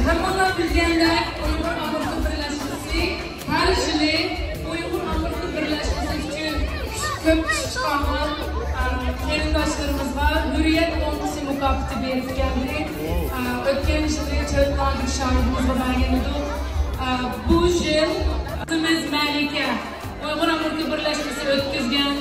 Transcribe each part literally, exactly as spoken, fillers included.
ھەممىڭلار بىلگەندەك، ئۇيغۇر ئامېرىكا بىرلەشمىسى ھەر يىلى ئۇيغۇر ئامېرىكا بىرلەشمىسى ئۈچۈن كۈچ، كۆپ كۈچ چىقارغان، ئە، قېرىنداشلىرىمىزغا ھۆرىيەت لوڭقىسى مۇكاپاتى بېرىپ كەلدى. ئە، ئۆتكەن يىلى چۆتلاردىكى شاھىدىمىزغا بەرگەن ئىدۇق. ئە، بۇ يىل قىزىمىز مەلىكە ئۇيغۇر ئامېرىكا بىرلەشمىسى ئۆتكۈزگەن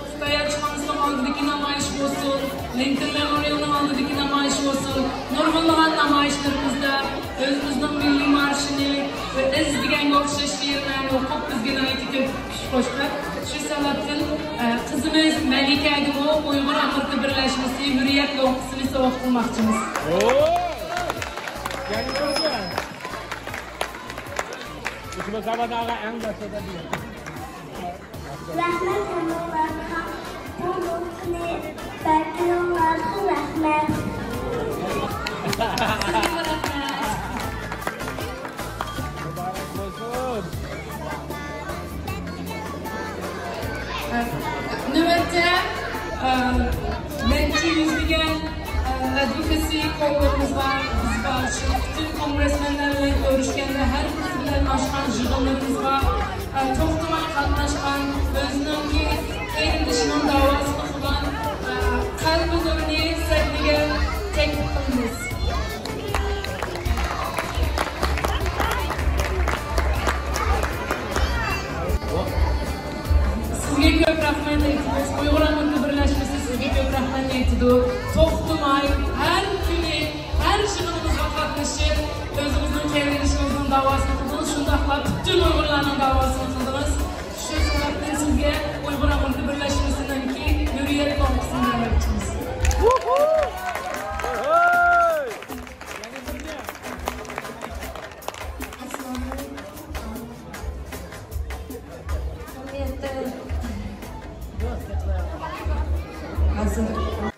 خىتاي ئەلچىخانىسىنىڭ ئالدىدىكى نامايىش بولسۇن، لىنكولن مېمورىيالنىڭ ئالدىدىكى نامايىش بولسۇن، نۇرغۇنلىغان نامايىشلىرىمىزدا ئۆزىمىزنىڭ مىللىي مارشىنى ۋە ئىز دېگەنگە ئوخشاش شېئىرلارنى ئوقۇپ، بىزگە ناھايىتى كۆپ كۈچ قوشتى. شۇ سەۋەبتىن، ئە، قىزىمىز مەلىكەگىمۇ ئۇيغۇر ئامېرىكا بىرلەشمىسى ھۆرىيەت لوڭقىسىنى سوۋغا قىلماقچىمىز. ئۇشبۇ ساۋاداغا ئەڭ باشتا بېرىڭ. رەھمەت ھەممىڭلارغا، بۇ نۇقتىنى بەرگىنىڭلارغا رەھمەت. مۇبارەك بولسۇن. نۆۋەتتە، ئە، نەچچە يۈزلىگەن، ئە، ئادۋوكاسى كوللېرىمىز بار، بىز بار. شۇ پۈتۈن كونگرېسمېنلار بىلەن كۆرۈشكەندە ھەر بىرسى بىلەن ئاچقان يىغىنلىرىمىز بار. ئە، توختىماي قاتناشقان، ئۆزىنىڭكى قېرىندىشىنىڭ داۋاسىنى قىلغان، ئە، قەلبىنۇرنى سەھنىگە تەكلىپ قىلىمىز. سىزگە كۆپ رەھمەت ئېيتىمىز. ئۇيغۇر ئامېرىكا بىرلەشمىسى سىزگە كۆپ رەھمەت ئېيتىدۇ. توختىماي ھەر كۈنى ھەر يىغىنىمىزغا قاتنىشىپ، ئۆزىڭىزنىڭ قېرىندىشىڭىزنىڭ داۋاسىنى قىلدىڭىز، شۇنداقلا پۈتۈن ئۇيغۇرلارنىڭ داۋاسىنى قىلدىڭىز. شۇ سەۋەبتىن سىزگە ئۇيغۇر ئامېرىكا بىرلەشمىسىنىڭكى ھۆرىيەت لوڭقىسىنى بەرمەكچىمىز. ھازىر